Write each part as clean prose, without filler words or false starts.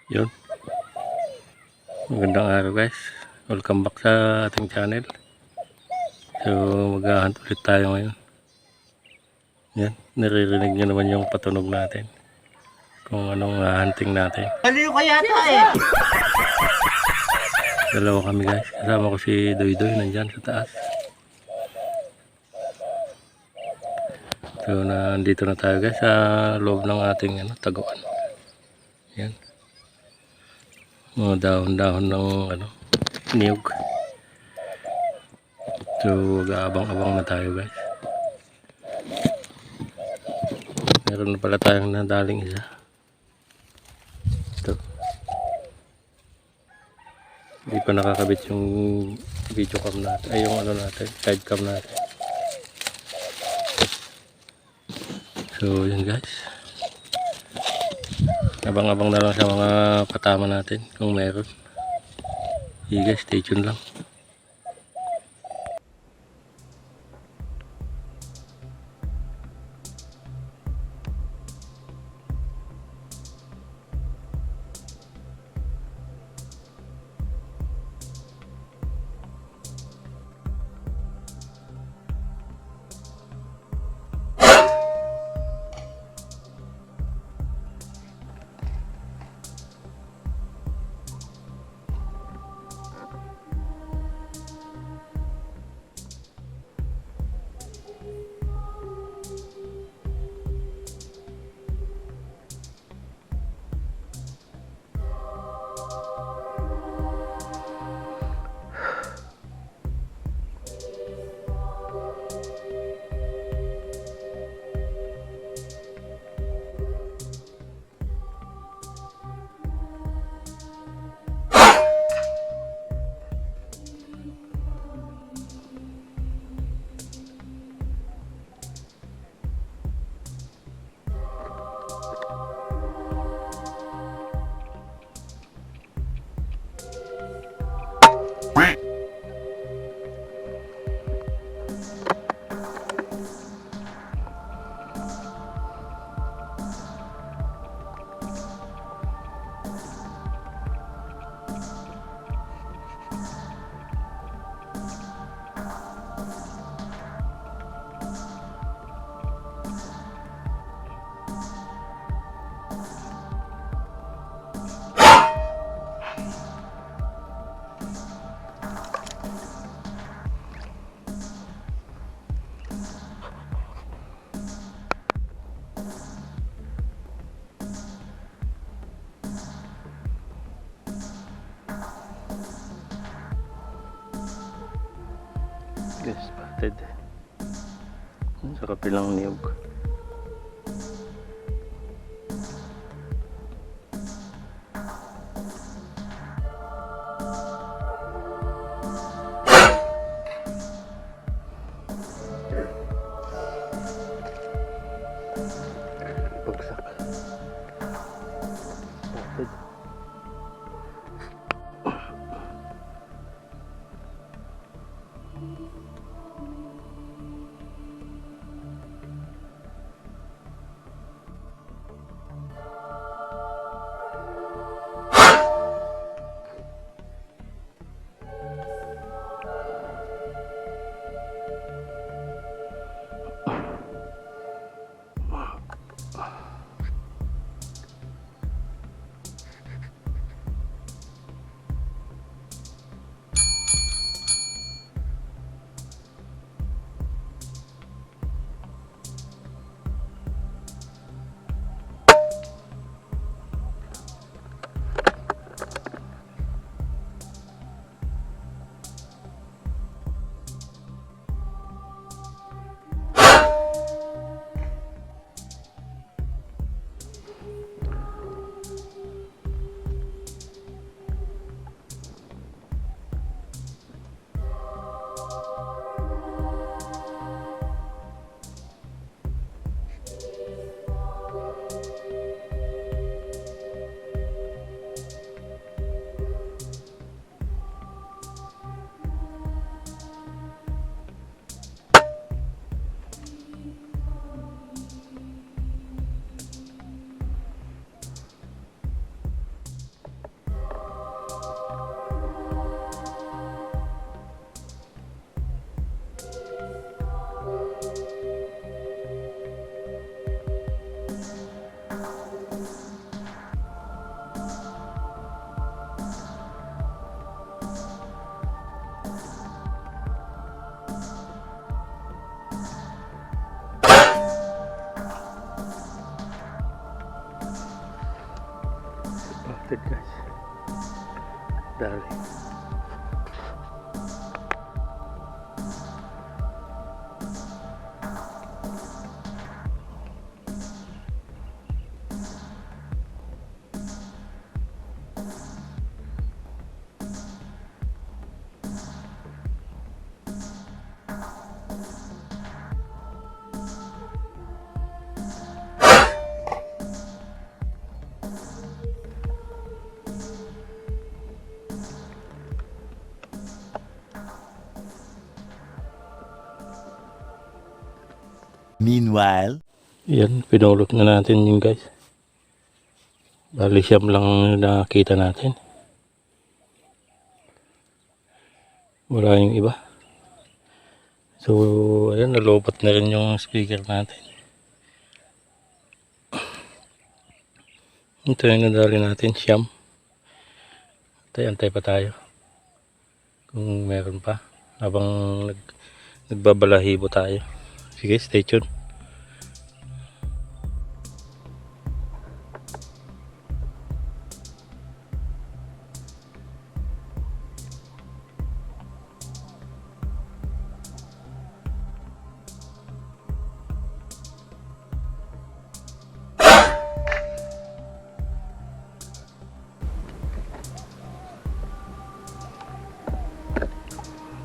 Yun, magandang araw guys, welcome back sa ating channel. So maghahunt ulit tayo ngayon. Yan, naririnig nyo naman yung patunog natin kung anong hunting natin. Baliw ka yata eh. Dalawa kami guys, kasama ko si Doydoy nandyan sa taas. So nandito na tayo guys sa loob ng ating taguan. Yan, mga dahon-dahon ng niyog. So mag-aabang-abang na tayo guys. Meron na pala tayong nadaling isa. Ito. Hindi pa nakakabit yung video cam natin. Ay yung natin, side cam natin. So yun guys. Abang-abang na lang sa mga patama natin kung meron. Okay guys, stay tuned lang. Yes, spotted sa kapilang niyog. Bagsak spotted. Dali. Meanwhile, Yan, pinulot na natin yun guys. Bali siyam lang nakita natin. Wala yung iba. So, ayan, nalobat na rin yung speaker natin. Ito yung nadali natin, siyam. Antay pa tayo. Kung meron pa. Habang nagbabalahibo tayo. Sige, stay tuned.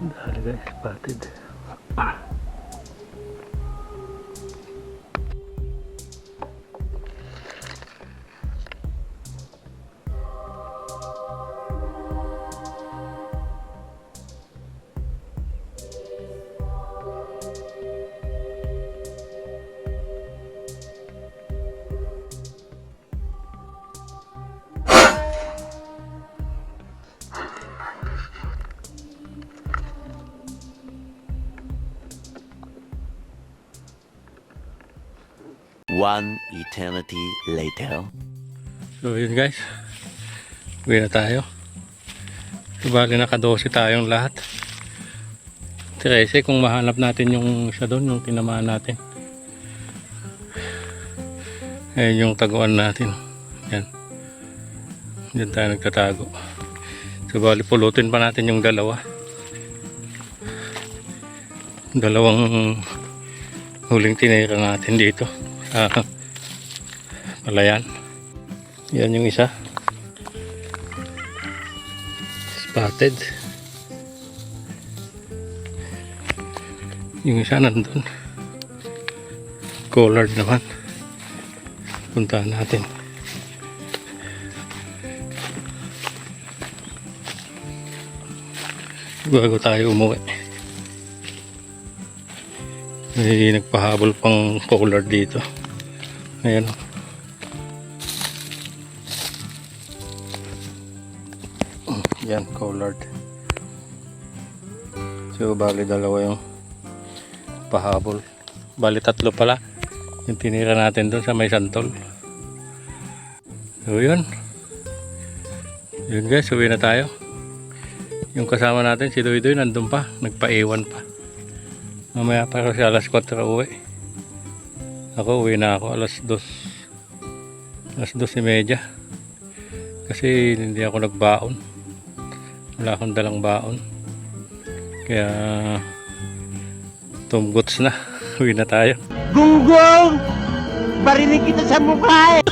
Dali guys, spotted. one eternity later. So yun guys, uwi na tayo. Bali naka-12 tayong lahat. 13 kung mahanap natin yung siya doon, yung tinamaan natin. Ayan yung taguan natin. Yan. Diyan tayo nagtatago. So bali pulutin pa natin yung dalawa. Dalawang huling tinira natin dito. Palayan. Yan yung isa. Spotted. Yung isa nandun. Collared naman. Puntahan natin. Bago tayo umuwi. May nagpahabol pang collared dito. Ayan o. Yan, collared. So, bali dalawa yung pahabol. Bali tatlo pala yung tinira natin doon sa may santol. So, yun. Yun guys, uwi na tayo. Yung kasama natin, si Doy Doy, nandun pa. Nagpaiwan pa. Mamaya para siya alas 4 uwi. Ako uwi na ako alas 2. Alas 2:30. Kasi hindi ako nagbaon. Wala akong dalang baon. Kaya tumgots na. Uwi na tayo. Gunggong! Barinig kita sa mukha eh!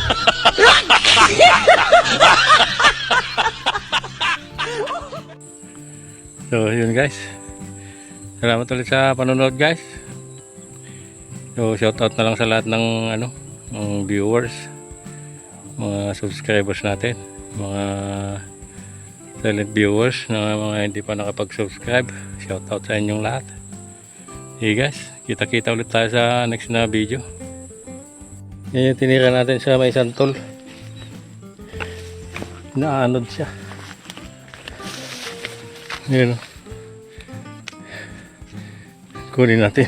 So yun guys. Salamat ulit sa panonood guys. So shoutout na lang sa lahat ng ng viewers, mga subscribers natin, mga silent viewers na mga hindi pa nakapag-subscribe. Shoutout sa inyong lahat. Hey guys, kita-kita ulit tayo sa next na video. Yan yung tinira natin sa may santol. Naanod siya. Yan. Kunin natin.